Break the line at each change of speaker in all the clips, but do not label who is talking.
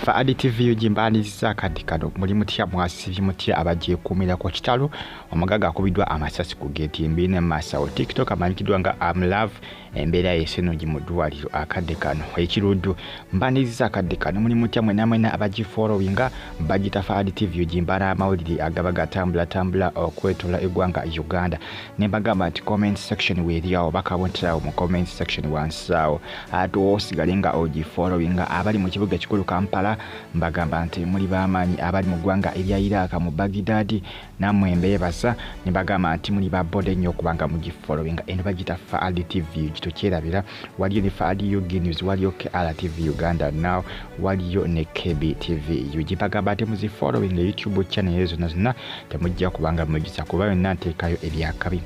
Faadi TV UG mbaaniriza akadde kano. Muli mutya, mwasibye mutya abagyekuumirako? Kitalo, omugagga akubiddwa amasasi ku geeti embi ne maaso. TikTok amanyikiddwa nga Amlove, embeera ye si nnungi mu ddwaliro akadde kano. Ekiruddu, mbaaniriza akadde kano. Muli mutya mwena mwena abagifollowinga? Bagita Faadi TV UG, mbaana amawulire agaba gatambulatambula okwetola eggwanga Uganda. Ne mbagamba nti comment section weeri awo, bakabonterawo mu comment section wansi awo, ate osigale nga ogifollowinga. Abali mu kibuga ekikulu Kampala, mbagamba nti muli b'amaanyi. Abali mu ggwanga erya Iraq, mu Baghdad, nammwe mbeebasa ne bagamba nti muli babode nnyo okubanga mugifollowinga. Eno bagita Faadi TV, tokyerabira. Waliyo ne Faadi UG News, waliyo KRTV Uganda Now, waliyo ne KB TV UG. Mbagamba nti muzifollowinga YouTube channel ezo zonna zonna, temujja kubanga mugisa kuba yonna nteekayo ebyakabi.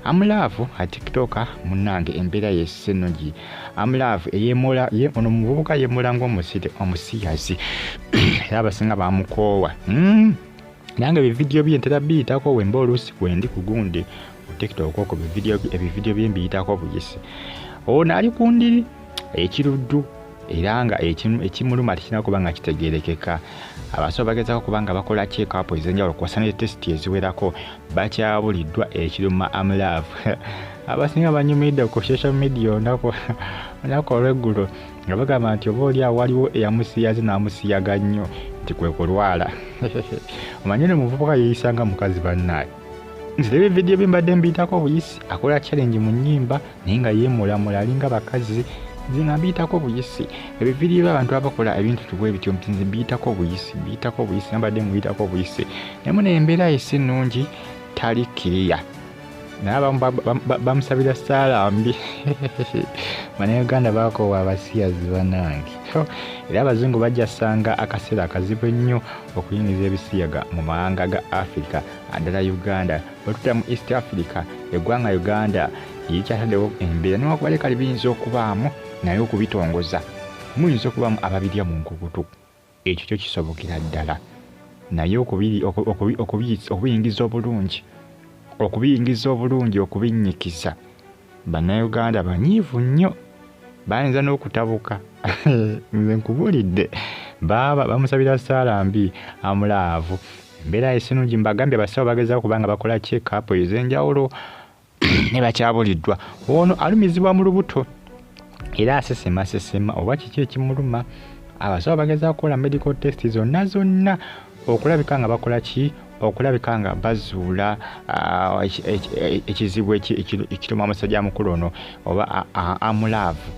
Amulaavu a TikToker munnange, embeera ye si nnungi. Amulaavu eyemula ye ono muvubuka yemula ng'omusire omusiyazi, era abasinga bamukoowa. Nange ebividiyo bye ntera biyitako wemba oluusi kwendi ku gundi ku TikTok okwo, ebividiyo bye mbiyitako buyisi. Ono ali ku ndiri ekiruddu era nga ekimuluma tekirina kuba nga kitegeerekeka. Abasawo bagezaako kuba nga bakola check-up ez'enjawulo kw'ossa ne test eziwerako, bakyabuliddwa ekiruma Amulaavu. Abasinga banyumidde ku social media olunaku olw'eggulo nga bagamba nti oba oli awo waliwo eyamusiyaze n'amusiyaga nnyo, nti kwe kulwala. Omanyi no muvubuka yeeyisa nga mukazi. Bannaaye, nze ebividiyo bye mbadde mbiyitako buyisi. Akola challenge mu nnyimba naye nga yeemulamula, alinga bakazi. Nze nga mbiyitako buyisi ebividiyo by'abantu abakola ebintu tubwe bityo, nti nze mbiyitako buyisi, mbiyitako buyisi, nambadde muyitako buyisi. Naye muno embeera ye si nnungi, tali kiriya, naye abamu bamusabira saala mbi. Bannayuganda bakoowa abasiyazi bannange, era abazungu bajja ssanga akaseera akazibu ennyo okuyingiza ebisiyaga mu mawanga ga Africa, addala Uganda. Bwe tudda mu East Africa, eggwanga Uganda lyekyataddewo embeera, newankubadde kale biyinza okubaamu, naye okubitongoza muyinza okubaamu ababirya mu nkukutu, ekyo kyo kisobokera ddala. Naye okubiyingiza obulungi, okubiyingiza obulungi, okubinnyikiza, Bannayuganda banyiivu nnyo, bayinza n'okutabuka. Nze nkubuulidde, baaba bamusabira saala mbi. Amulaavu embeera ye si nnungi. Mbagambye, abasawo bagezaako kubanga bakola check up ez'enjawulo ne bakyabuliddwa. Ono alumizibwa mu lubuto era asesemasesema, oba kiki ekimuluma? Abasawo bagezaako kukola medical test zonna zonna okulabika nga bakola ki, okulabika nga bazuula ekizibu ekiruma musajja mukulu ono oba Amulaavu.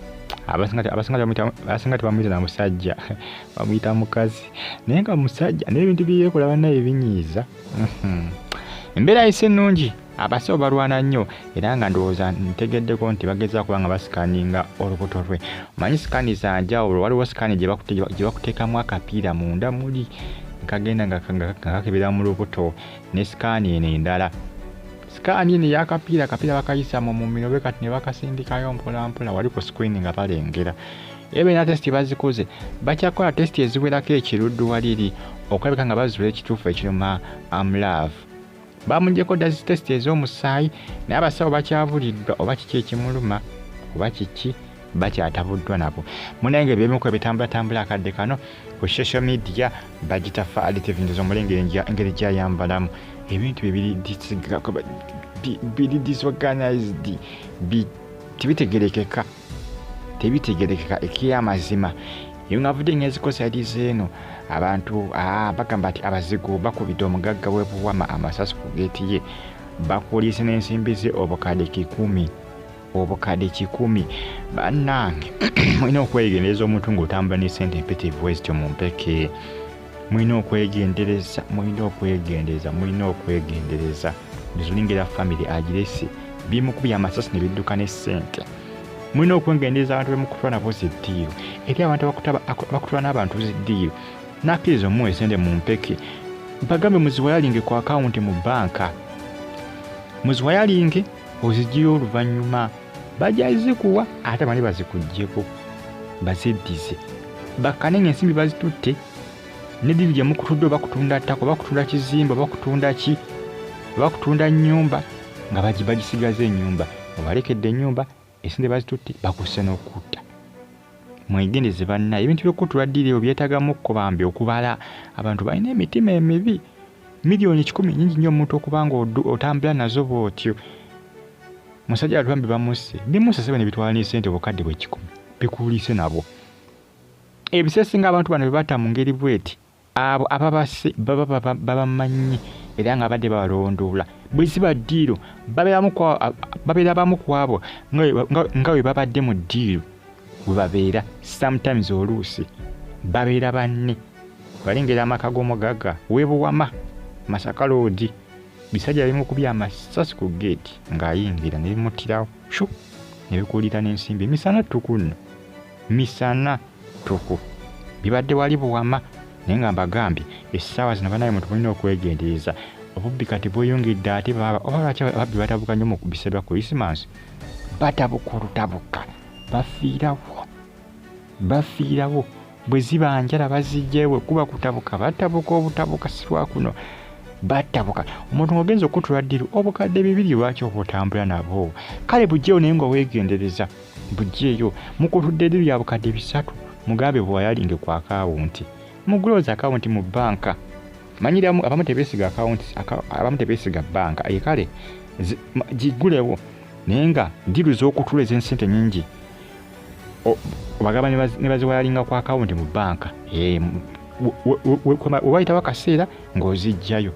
Abasinga tebamuyita na musajja, bamuyita mukazi, naye nga musajja, naye ebintu byeyekola bannaye binyiiza. Embeera ye si nnungi, abasawo balwana nnyo, era nga ndowooza ntegeddeko nti bagezaako kuba nga basikaninga olubuto lwe. Omanyi scan za njawulo, waliwo scan gye bakuteekamu akapiira munda muli kagenda nga kakebera mu lubuto, ne scan eno endala. Scan eno ey'akapiira, akapiira bakayisa mu mumiro bwe kati ne bakasindikayo mpola mpola wali ku screen nga balengera. Era bena test bazikoze, bakyakola test eziwerako ekiruddu waliri okulabika nga bazuula ekituufu ekiruma Amlove. Bamugyeko dda zi test ez'omusaayi, naye abasawo bakyabuliddwa oba kiki ekimuluma, oba kiki, bakyatabuddwa nabo. Munange, ebyemuku ebitambulatambula akadde kano ku social media, bagita Faadi TV. Ndoza omulengeri engeri gyayambalamu, ebintu bye biri disorganized, tebitegerekeka, tebitegerekeka. Ekyamazima, eyo nga avudde ngeziko side zeeno, abantu bagamba nti abazigu bakubidde omugagga w'ebuwama amasasi ku geeti ye, bakuliise n'ensimbi ze obukadde 100, obukadde 100. Bannange, mulina okwegendereza omuntu ng'otambula ne sente empitirivu ezityo mu mpeke. Mulina okwegendereza, mulina okwegendereza, mulina okwegendereza. Nzulingera famire agirese, bimukubye amasasi ne bidduka ne ssente. Mulina okwegendereza abantu bemukutula nabo ziddiiro. Eri abantu abakutula n'abantu ziddiiro, nakkiriza omuwa esente mu mpeke, bagambe muziwayalinge ku akawunti mu banka, muziwayalinge ozigyeyo oluvannyuma. Bajja zikuwa ate bali bazikuggyeko, baziddize, bakkane nga ensimbi bazitutte ne deal gye mukutudde, oba kutunda ttaka, oba kutunda kizimbe, oba kutunda ki, oba kutunda nnyumba, nga bagisigaza ennyumba. Obalekedde ennyumba, esente bazitutte, bakusse n'okutta. Mwegendereze banna, ebintu by'okutula ddiiro byetagamu bambi okubala. Abantu balina emitima emibi. 100,000,000 nyingi nnyo omuntu okubanga otambula nazo bw'otyo. Musajja atwambi bamusse. Bimusse sebe ne bitwala n'essente obukadde bwe 100 bikuulise nabwo. Ebiseera abantu bano bye batta mu ngeri bw'eti, abo ababasse baba babamanyi era nga badde babalondoola. Bwe ziba ddiiro babeera bamu ku abo nga bwe babadde mu ddiiro bwe babeera. Sometimes oluusi babeera banne. Balengera amaka g'omugagga w'ebuwama Masaka Road, bisajja bimukubye amasasi ku geeti ng'ayingira ne bimuttirawo shu ne bikuulira n'ensimbi. Misana ttuku nno, misana ttuku. Bibadde wali Buwama, naye nga mbagambye essaawa zino bannaye muntu mulina okwegendereza. Obubbi kati bweyongedde ate baba oba lwaki ababbi batabuka nnyo mu biseera bya Christmas? Batabuka olutabuka, bafiirawo, bafiirawo. Bwe ziba njala bazijjayo, kuba kutabuka batabuka obutabuka si lwa kuno batabuka. Omuntu ng'ogenza okutula ddiru 2,000 lwaki oba otambula nabo? Kale bujjeeyo naye nga weegendereza, bujjeeyo. Mukutudde ddiru ya 3,000, mugambe bwewayalinge ku akawunti, mugulooza akawunti mu bbanka. Manyiramu abamu tebeesiga akawunti, abamu tebeesiga bbanka. Kale gigulewo naye nga ddiru z'okutula ez'ensente nnyingi obagamba ne baziwayalinga ku akawunti mu bbanka. Wewayitawo akaseera ng'ozijjayo,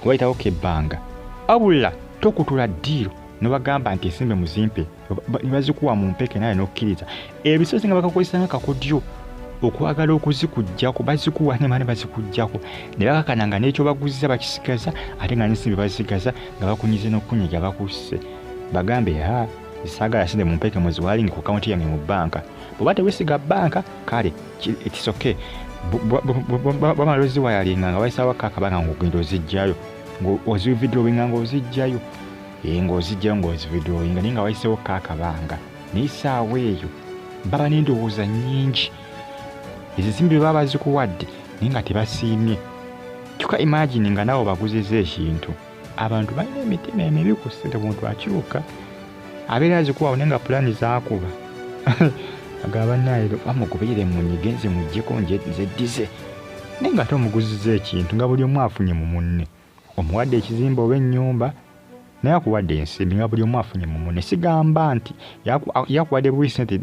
wayitawo kebbanga. Wabula tokutula ddiiro ne bagamba nti ensimbi muzimpe, ne bazikuwa mu mpeke naye n'okkiriza. Ebiseera nga bakakozesa nga kakodyo okwagala okuzikuggyako, bazikuwa ne mane bazikuggyako ne bakakana nga n'ekyo baguziza bakisigaza, ate nga n'ensimbi bazisigaza nga bakunyize n'okunyiga bakusse. Bagambe ha, saagala sente mu mpeke, muziwalinge ku akawunti yange mu bbanka. Bw'oba teweesiga bbanka, kale it's okay. Bamala oziwayalinga nga wayisawo akabanga ng'ogenda ozijjayo, ng'oziwithdrawinga, ng'ozijjayo, ng'ozijjayo, ng'oziwithdrawinga, naye nga wayisewo akabanga. Naye essaawa eyo baba n'endowooza nnyingi, ezo ensimbi baba bazikuwadde naye nga tebasiimye. Kyokka imagine nga naawe obaguziza ekintu. Abantu balina emitima emibi ku ssente. Omuntu akyuka abeera azikuwawo naye nga pulaani zaakuba agamba bannaye bamugoberere munyige nze muggyeko nze ddize, naye nga ate omuguziza ekintu nga buli omu afunye mu munne. Omuwadde ekizimbe oba ennyumba naye akuwadde ensimbi, nga buli omu afunye mu munne. Sigamba nti yakuwadde buwi sente,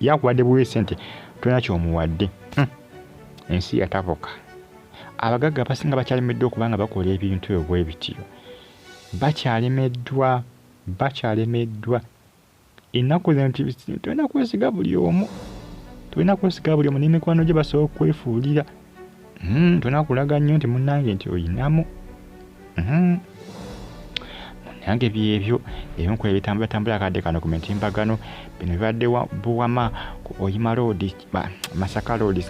yakuwadde buwi sente, tolina kyomuwadde. Ensi yatabuka. Abagagga abasinga bakyalemeddwa okuba nga bakola ebintu ebyo bwe bityo, bakyalemeddwa, bakyalemeddwa. Ennaku zino tolina kwesiga buli omu, tolina kwesiga buli omu, n'emikwano gye basobola okwefuulira. Tolina kulaga nnyo nti munnange nti oyinamu. Munnange byebyo ebimu ku ebitambulatambula akadde kano ku mitimbagano. Bino bibadde Buwama ku Oyima Road, Masaka Road,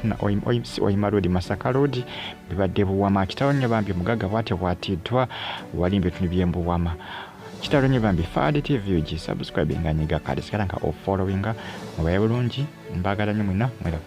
si Oyima Road, Masaka Road. Bibadde Buwama. Kitalo nnyo bambi, omugagga bw'atyo bw'atiddwa wali mu bitundu by'e Buwama. Kitalo nnyo bambi. Fad TV UG, subscribe nga nyiga kale sigala nga ofollowinga. Mubaye bulungi, mbaagala nnyo mwena mwera.